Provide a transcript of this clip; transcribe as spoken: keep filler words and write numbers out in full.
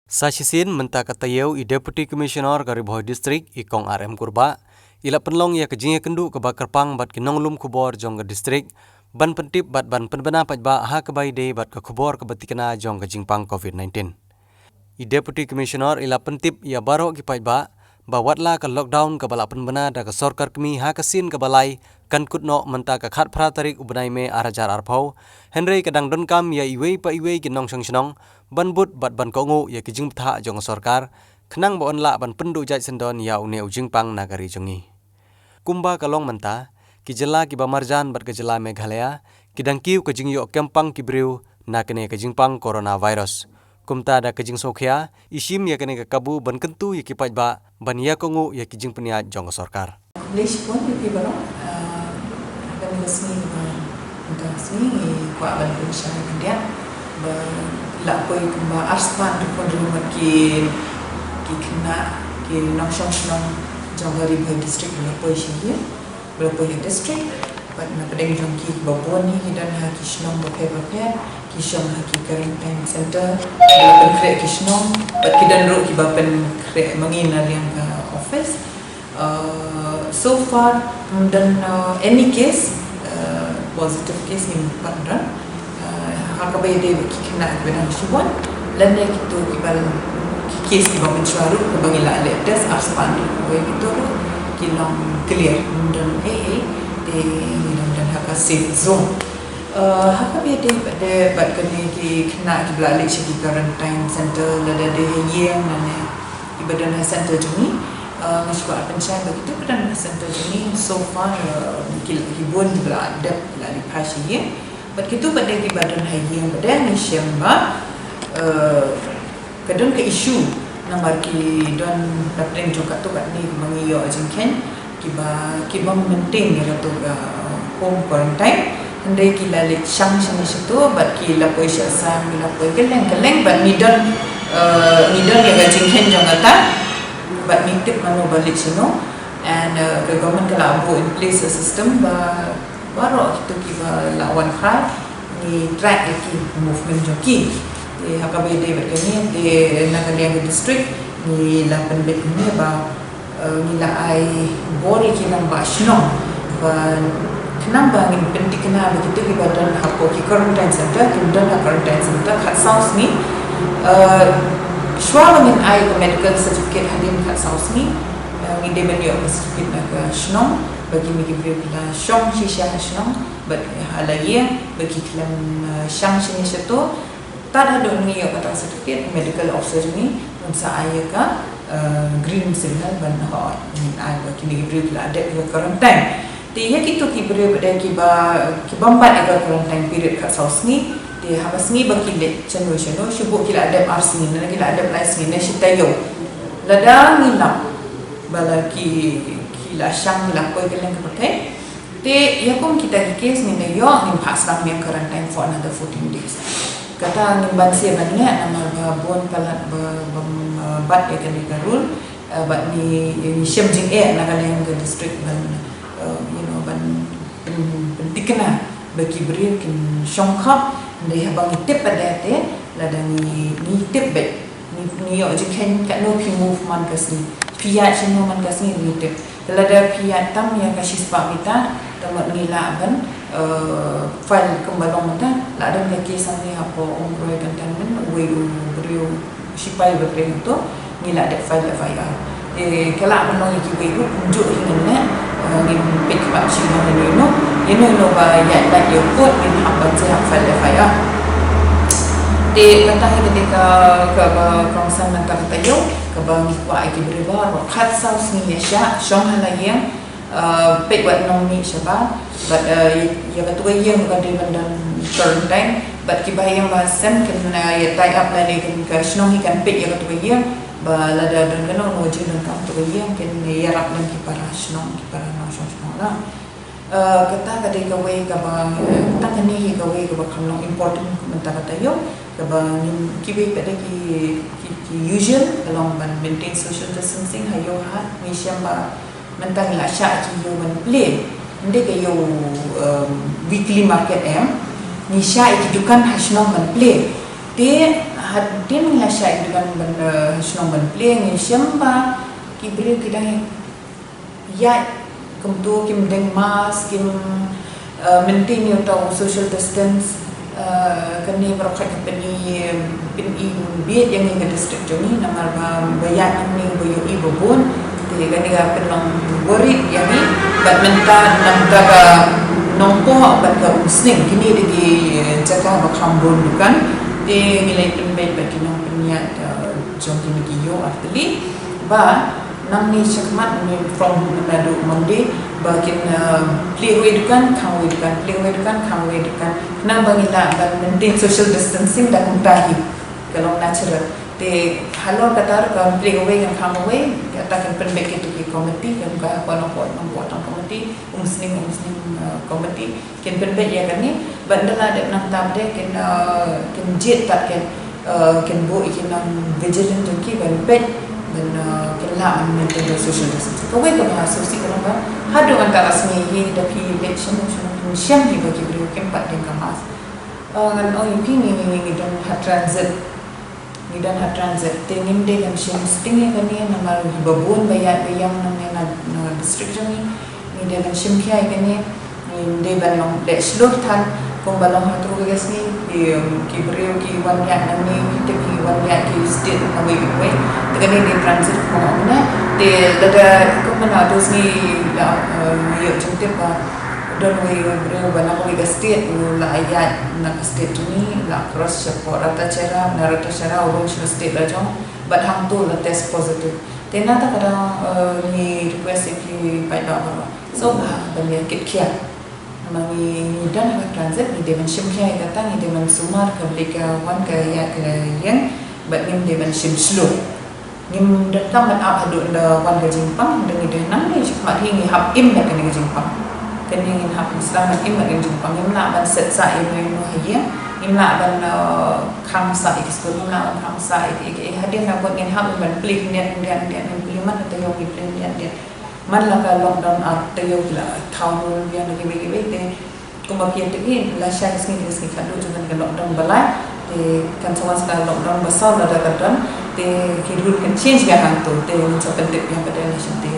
Sa shisien mynta ka taïew i Deputy Commissioner ka Ri Bhoi District i Kong R M Kurbah i la pynlong ïa ka jingïakynduh kaba kyrpang bad ki nonglum khubor jong ka district ban pyntip bad ban pynbna paidbah ha kaba ïadei bad ka khubor kaba tikna jong ka jingpang covid nineteen. I Deputy Commissioner i la pyntip ïa baroh ki paidbah ba watla ka lockdown kaba la pynbna da ka sorkar kmie ha ka sien kaba lai kan kut noh mynta ka khatphra tarik u bnai May ar hajar arphew, hynrei ka dang donkam ïa iwei pa iwei ki nongshong shnong ban bud bad ban kohnguh ïa ki jingbthah jong ka sorkar khnang ba yn lah ban pynduh jait syndon ïa une u jingpang na ka ri jong ngi. Kumba ka long mynta, ki jylla kiba marjan bad ka jylla Meghalaya ki dang kiew ka jingïoh kem pang ki briew na kane ka jingpang coronavirus. Kumta da ka jingsngewkhia i shim ïa kane ka kabu ban kyntu ïa ki paidbah ban ïa kohnguh ïa ki jingpynïaid jong ka sorkar. Khublei shibun ïa phi baroh. Ah, ha kane ka sngi kaba mynta ka sngi ngi kwah ban pynshai khyndiat ba la poi kumba arspah hynriewphew hynriew ngut ki, ki khynnah, ki nongshong shnong jong ka Ri Bhoi District ba la poi sha ïing, ba la poi ha district. Bad na pdeng jong ki ba bun hi ki don ha ki shnong bapher bapher, ki shong ha ki quarantine center, ba la pynkhreh ki shnong, bad ki don ruh kiba pynkhreh ma ngi na liang ka office. Uh, so far, ym don, uh, any case, uh, positive case ngim pat don. Uh, ha kaba ïadei bad ki khynnah kiba dang shu wan, lane kito kiba, ki case kiba mynshuwa ruh, kaba ngi la leh test, arspah hynriewphew wei kito ruh ki long clear, ym don ei ei, te ngi dang don ha ka safe zone. Uh, ha kaba ïadei bad, bad kane ki khynnah kiba la leit sha ki quarantine center, lada dei ha ïing lane kiba don ha center jong ngi, uh, nga shu kwah pynshai ba kito kiba don ha center jong ngi so far, uh, ki, ki bun kiba la dep, ki la leit phai sha ïing. Bad kito pat de kiba don ha ïing pat de ngi shem ba, uh, ka don ka issue namar ki don na pdeng jong katto katne kiba ngi ïoh jingkheiñ kiba, kiba maintain ïa kato ka home quarantine. Hynrei ki la leit shang shane shato bad ki la poi sha Assam, ki la poi kylleng kylleng bad ngi don, eh, ngi don ïa ka jingkheiñ jong kata bad ngi tip mano ba leit shano. And, eh, ka government ka la buh in place a system ba baroh kito kiba la wan phai ngi track ïa ki movement jong ki. Te ha kaba ïadei bad kane, te na ka liang ka district ngi la pynbeit kumne ba, eh, ngi la ai bor ïa ki rangbah shnong ba khnang ba ngin pynthikna ba kito kiba don hapoh ki quarantine center kin don ha quarantine center khatsaw sngi. Eh, shuwa ba ngin ai ka medical certificate hadien khatsaw sngi, eh, ngi dei ban ïoh ka certificate na ka shnong ba kine ki briew ki la shong shisha ha shnong bad ha la ïing ba ki khlem, eh, shang shane shato. Tad haduh ngi ïoh kata ka certificate, medical officer jong ngi un sa ai ïa ka, eh, green signal ban hoi, ngin ai ba kine ki briew ki la dep ïa ka quarantine. Te ïa kito ki briew pat de kiba, kiba ym bat ïa ka quarantine period khatsaw sngi, te haba sngi ba ki leit shano shano, shu buh ki la dep ar sngi, ne ki la dep lai sngi, ne shi taïew. Lada ngi lap ba la ki, ki la shang, ki la poi kylleng ka pyrthei, te ïa kum kita ki case ngin da ïoh, ngin phah sdang biang quarantine for another fourteen days. Kata ngim banse ban leh namar ba bun palat ba, ba, ba bat ïa kane ka rule, eh, bad ngi, ngi shem jingeh na ka liang ka district ban, eh, you know, ban pyn-, pynthikna ba ki briew kin shong khap. Hynrei haba ngi tip pat de te, lada ngi, ngi tip beit, ngi, ngi ïoh jingkheiñ katno phi move man ka sngi, phi ïaid shano man ka sngi, ngi tip. Te lada phi ïaid tam ïa ka shispah mita, te mut ngi lah ban, eh, file kumba long mynta, la don ka case hangne hapoh Umroi Cantonment, uwei u briew shipai ba trei hangto, ngi la dep file F I R. Te ka lah ban long ïa kiwei ruh kumjuh hi ngin leh, eh, ngin peit khmat shi ïano ïano, ïano ïano ba ïaid lait ïa u court ngin hap ban shu hap file F I R. Te kata hi kata ka, kaba kongsan mynta ka taïew, kaba ngi kwah ïa ki briew baroh khatsaw sngi ïa shah shong ha la ïing, eh, peit wat nongmih shabar, bad, eh, ïa, ïa katu ka ïing ka dei ban don quarantine, bad kiba ha ïing ba ha sem kin, eh, ïa tie up lane kin, ka shnong hi kan peit ïa katu ka ïing, ba lada don kano kano ka jingdonkam katu ka ïing kin ïarap lem ki para shnong, ki para nongshong shnong lah. Eh, kata ka dei kawei kaba, eh, tang kane hi kawei kaba kham long important mynta ka taïew, kaba ngin kiwei pat de ki, ki, ki usual ka long ban maintain social distancing ha ïew ha hat, ngi shem ba mynta ngi la shah ki ïew ban plie. Ym dei ka ïew, um, weekly market em. Ngi shah ïa ki dukan ha shnong ban plie. Te Hadien ngi la shah ïa ki dukan ban, eh, shnong ban plie, ngi shem ba ki briew ki dang ïaid kumto, kim deng mask, kim, eh, maintain ïa uta u social distance. Eh, kane baroh ka pyn-i, pyn-i bieit ïa ngi ka district jong ngi, namar ba, ba ïaid hangne ba ïohi ba bun. Te kane ka pynlong worry ïa ngi. Bad mynta na ka Nongpoh bad ka Umsning, kine dei ki jaka ba kham bun dukan. Te ngi la pynbeit bad ki nongpynïaid, eh, jong kine ki ïew artylli ba nangne shakhmat, ne from naduh Monday, ba kin, eh, plie wei dukan, khang wei dukan, plie wei dukan, khang wei dukan. Khnang ba ngin lah ban maintain social distancing da kumta hi, ka long natural. Te halor kata ruh kan plie wei, kan khang wei, kata kan pynbeit kito ki committee, kan ka Nongpoh, Nongpoh Town Committee, Umsning, Umsning, eh, Committee. Kin pynbeit ïa kane, bad ynda la dep nangta pat de kin, eh, kin jied pat kin, eh, kin buh ïa ki nong vigilant jong ki ban peit, ban, eh, kin lah ban maintain social distance. Kawei kaba sngewsih ka long ba haduh mynta la sngi hi da phi leit sha, sha, sha, shem hi ba ki briew kim pat deng ka mask. Eh, ngan ong ïa phi, ngi, ngi, ngi don ha transit. Ngi don ha transit, te ngim dei ban shim sting ïa kane, namar ba bun ba ïaid ba ïeng nangne na, na district jong ngi. Ngi dei ban shim khia ïa kane, ngim dei ban long leh shlur than, kumba long ha kawei ka sngi, ki, um, ki briew ki wan ïaid nangne, ki tip ki wan ïaid ki state kawei kawei. Te kane dei transit kumba ong ne, te lada kumba na tu sngi la, um, ïoh jingtip ba don uwei u briew ba na kawei ka state u la ïaid na ka state jong ngi, la cross shapoh Ratacherra, na Ratacherra u rung sha state la jong, bad hangto la test positive. Te nangta ka dang, eh, ngi request ïa ki paidbah baroh, sngewbha ban ïa kit khia. Namar ngi, ngi don ha ka transit, ngi dei ban shim khia ïa kata, ngi dei ban sumar ka bli ka wan ka ïaid ka ïeng, bad ngim dei ban shim shlur. Ngim donkam ban ap haduh da wan ka jingpang, da ngi dei nangne shakhmat hi ngi hap im bad kane ka jingpang. Kane ngin hap sdang ban im bad kane ka jingpang. Ngim lah ban set sah ïa mano mano ha ïing, ngim lah ban, eh, khang sah ïa ki skul, ngim lah ban khang sah ïa ki, ïa ki, ïa hadien na kut ngin hap ban plie khyndiat, khyndiat, khyndiat, ngin plie man ka taïew, ngin plie khyndiat, khyndiat. Man la ka lockdown ar taïew ki la thaw rule biang da kiwei kiwei te. Kumba phi ïa tip hi, la shai ka sngi, ka sngi khatduh jong kane ka lockdown ba lai. Te kan sa wan sa ka lockdown ba saw lada ka don, te ki rule kan change biang hangto, te ngin sa pyntip biang pat ïa nation te.